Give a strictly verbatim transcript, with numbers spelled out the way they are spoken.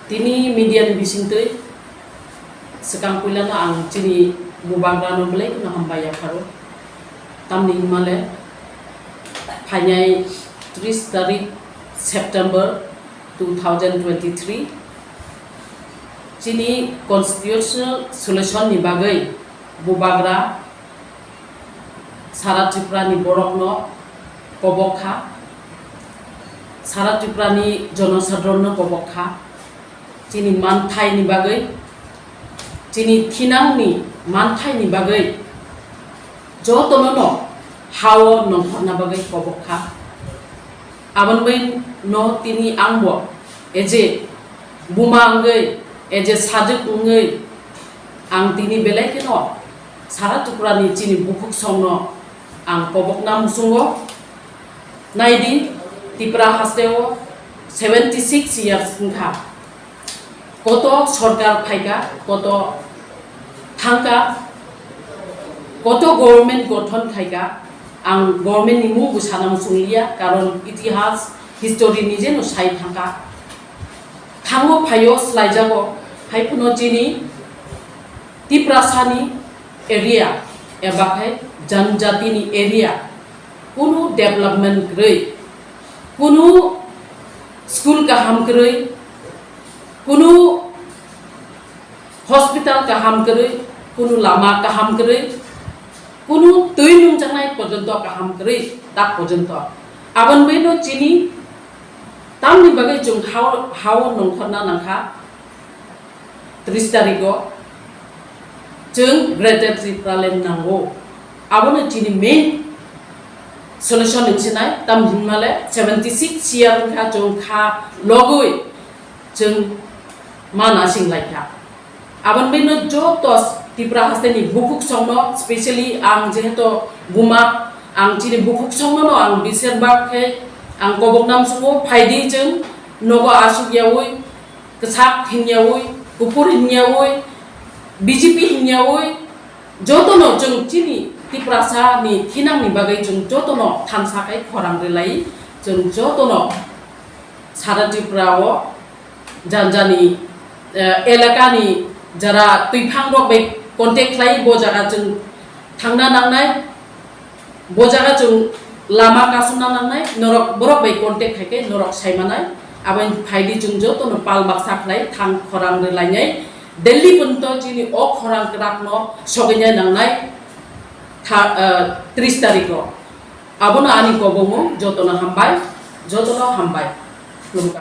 Tini media ni bisingtwi swkang puilano ang chini bubagrano belai kheno hambai yapharo. Tamni hwnmale phainai tris tarik September two thousand twenty-three chini constitutional solution ni bagwi bubagra Sara Tripura ni borokno kobok kha, Sara Tripura ni jonosadronno kobok kha, chini manthai ni bagwi, chini thinang ni manthai ni bagwi jotono no hao nongkhorna bagwi kobok kha. Aboni bai no tini ang bo eje buma wngwi, eje sajwk wngwi ang tini belai kheno Sara Tripura ni chini bukhuk songno ang kobokna muchungo. Naidi, Tripura hasteo seventy six years wngkha. Koto sorkar phaikha, koto thangkha, koto government gothon khaikha, ang government ni mung bo sana muchungliya, karon itihas, history ni jeno sai thangkha. Thango phaio slaijago, hai phano chini Tiprasani area, eba khai janjatini area, kunu development kwrwi, kunu school kaham kwrwi, kunu hospital kaham kwrwi, kunu lama kaham kwrwi, kunu twi nungjaknai porjonto kaham kwrwi, tak porjonto. Aboni bagwino chini tamni bagwi chwng hao, hao nongkhorna nangkha. Tris tarikgo chwng Greater Tipraland nango. Abono chini main solution wngsinai, tam hwnmale seventy six year wngkha chwng kha logwi chwng ma nasing laikha. Aboni bagwino joto Tripura hasteni bukhuk songno, specially ang jehetu buma, ang chini bukhuk songno no ang bisir bak khe ang koboknam sungo, phaidi chwng nogo asuk yaui, kwchak hinyaui, kuphur hinyaui, B J P hinyaui, jotono chwng chini Tiprasa ni thinang ni bagwi chwng jotono thansa khai khorang rwlai, chwng jotono Sara Tripura o janjani, eh, elaka ni jara twiphang rok bai contact khlai, bo jaga chwng thangna nangnai. Bo jaga chwng lama kasumna nangnai, norok borok bai contact khai khe norok sai manai. Aboni phaidi chwng jotono pal baksa khlai thang khorang rwlainai. Delhi porjonto chini o khorang kwrakno sogwinai nangnai tha-, eh, tris tarikgo. Abono ani kobongmung, jotono hambai, jotono hambai. Khulumkha.